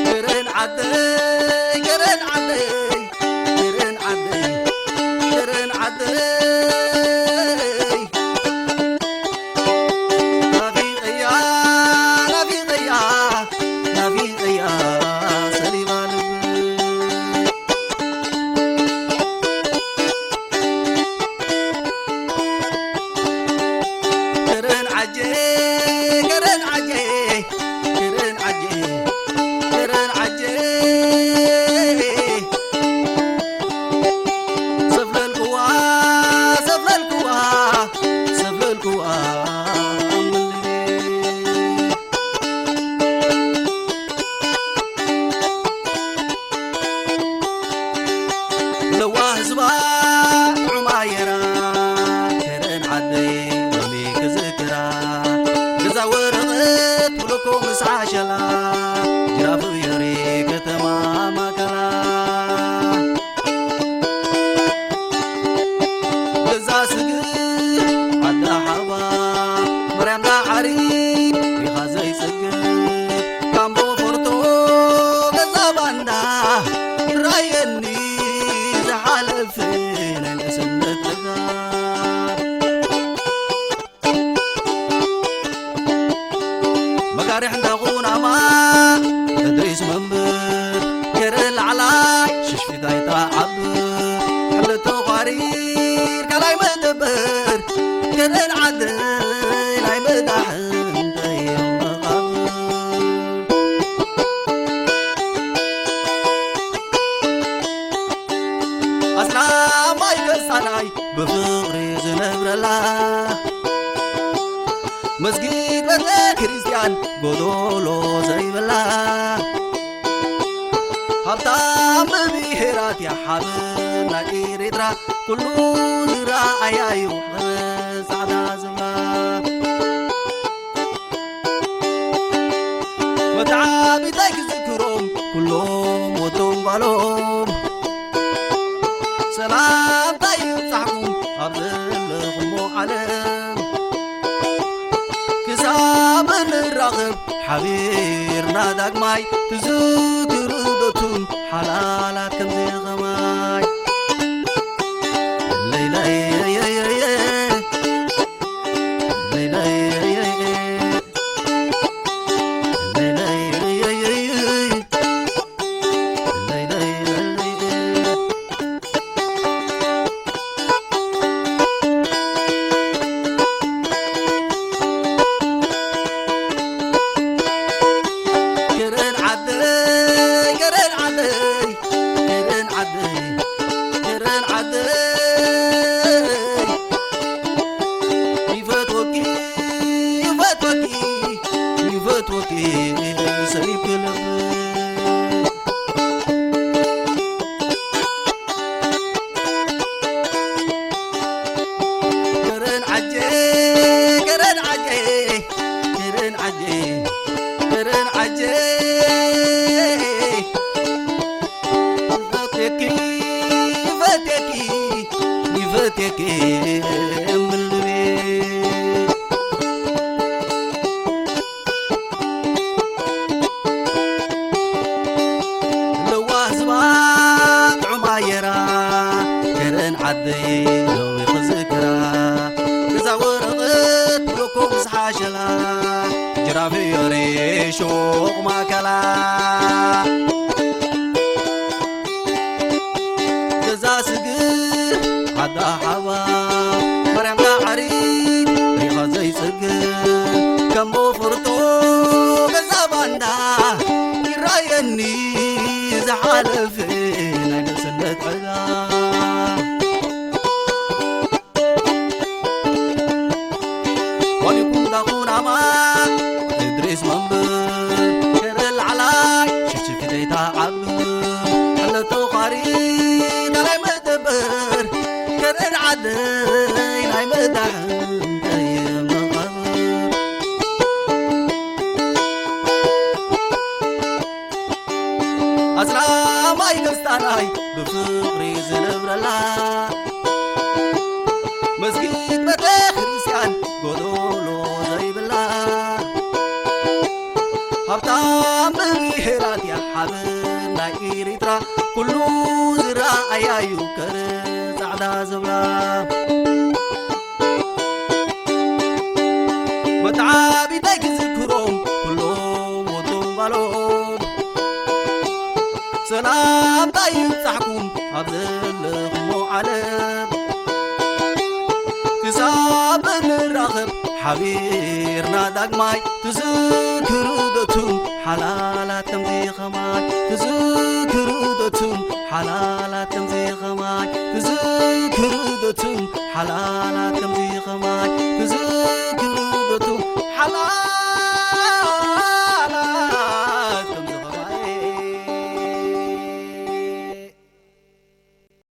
ገረን ዓደይ፣ ገረን ዓደይ፣ ገረን ዓደይ፣ ገረን ዓደይ። ናፊቐያ፣ ናፊቐያ፣ ናፊቐያ ሰሊባ ልበይ። ገረን ዓጀ፣ ገረን ዓጀ፣ ገረን ዓጀ፣ ገረን ዓጀ። ሰፍለልክዋ፣ ሰፍለልክዋ፣ ሰፍለልክዋ። ለዋህ ህዝባ ጥዑም ኣየራ፣ ከረን ዓደይ ሎሚ ክዝክራ። ገዛ ወረቐት ብሎኮ ምስ ዓሸላ፣ ጅራፍ የሪ ከተማ ማእከላ። ገዛ ስግር ዓዳ ሓባ፣ ማርያም ዳዓሪ ሪኻ ዘይጸግብ፣ ካምቦ ፎርቶ ገዛ ባንዳ ይራየኒ ዝሓለፈ ናይ ንእስነት ዕዳ። መጋርሕ እንዳ ቁናማ እድሪስ መምህር፣ ገረ ላዕላይ ሽሽፊት ኣይትዓብር፣ ሕልቶ ቋሪር ካልኣይ መደበር፣ ገረን ዓደይ ናይ መዳሕንተይ መቓብር። ኣስላማይ ገሳናይ ብፍቕሪ ዝነብረላ፣ መስጊድ ቤተ ክርስቲያን ጎዶሎ ዘይብላ፣ ሃብታም ብብሄራት እያ ሓበን ናይ ኤርትራ፣ ኩሉ ዝረኣያ እዩ ፃዕዳ ዝብላ። መተዓቢታይ ክዝክሮም ኩሎም ወዶም ጓሎም፣ ሰላምታ ይብጻሕኩም ኣብ ዘለኹሞ ዓለም። ክሳብ እንራኸብ ሓቢርና ዳግማይ፣ ትዝክሩ ዶ ቱም ሓላላት ከምዚ ኸማይ። ለይለይ ገረን ዓደይ፣ ገረን ዓደይ፣ ገረን ዓደይ፣ ገረን ዓደይ። ይፈትወኪ፣ ይፈትወኪ፣ ይፈትወኪ ሰሊብ ልብ። ገረን ዓጀ፣ ገረን ዓጀ፣ ገረን ዓጀ፣ ገረን ዓጀ። ይፈትየኪ፣ ይፈትየኪ፣ ይፈትየኪ እምልቤ። ለዋህ ህዝባ ጥዑም ኣየራ፣ ገረን ዓደይ ሎሚ ክዝክራ። ገዛ ወረቐት ብሎኮ ምስ ሓሸላ፣ ጅራፍ የሬ ሹቕ ማእከላ። ገዛ ስግር ዓዳ ሓባ፣ ማርያም ዳዓሪ ሪኻ ዘይጽግብ፣ ከም ቦፈርቶ ገዛ ባንዳ ይራየኒ ዝሓለፈ ናይ ንእስነት ዕዳ። ዋሊኩም ዳኹናማ እድሪስ መንብር፣ ከረ ላዕላይ ሽፍሽፍተይታ ዓብር፣ ሕለቶ ኻሪ ካልኣይ መደበር፣ ከረ ደይ ናይ መዳሕንተይ መቓብር። ኣጽናማይ ክርስታናይ ብፍቕሪ ዝነብረላ፣ መስጊድ ቤተ ክርስቲያን ጎዶሎ ዘይብላ፣ ሃብታም ብብሄራት እያ ሓበን ናይ ኤሪትራ። ኩሉ ዝረኣያ እዩ ከረ ጻዕዳ ዝብላ። መተዓቢተይ ክዝክሮም ኩሎም ወዶም ጓሎም፣ ሰላምታ ይብጻሕኩም ኣብ ዘለኹሞ ዓለም። ክሳብ እንራኸብ ሓቢርና ዳግማይ፣ ትዝክሩ ዶ እቱም ሓላላት ከምዚ ኸማይ? ትዝክሩ ዶ እቱም ሓላላት ከምዚ ኸማይ? ትዝክሩ ዶ እቱም ሓላላት ከምዚ ኸማይ? ትዝክሩ ዶ እቱም ሓላላት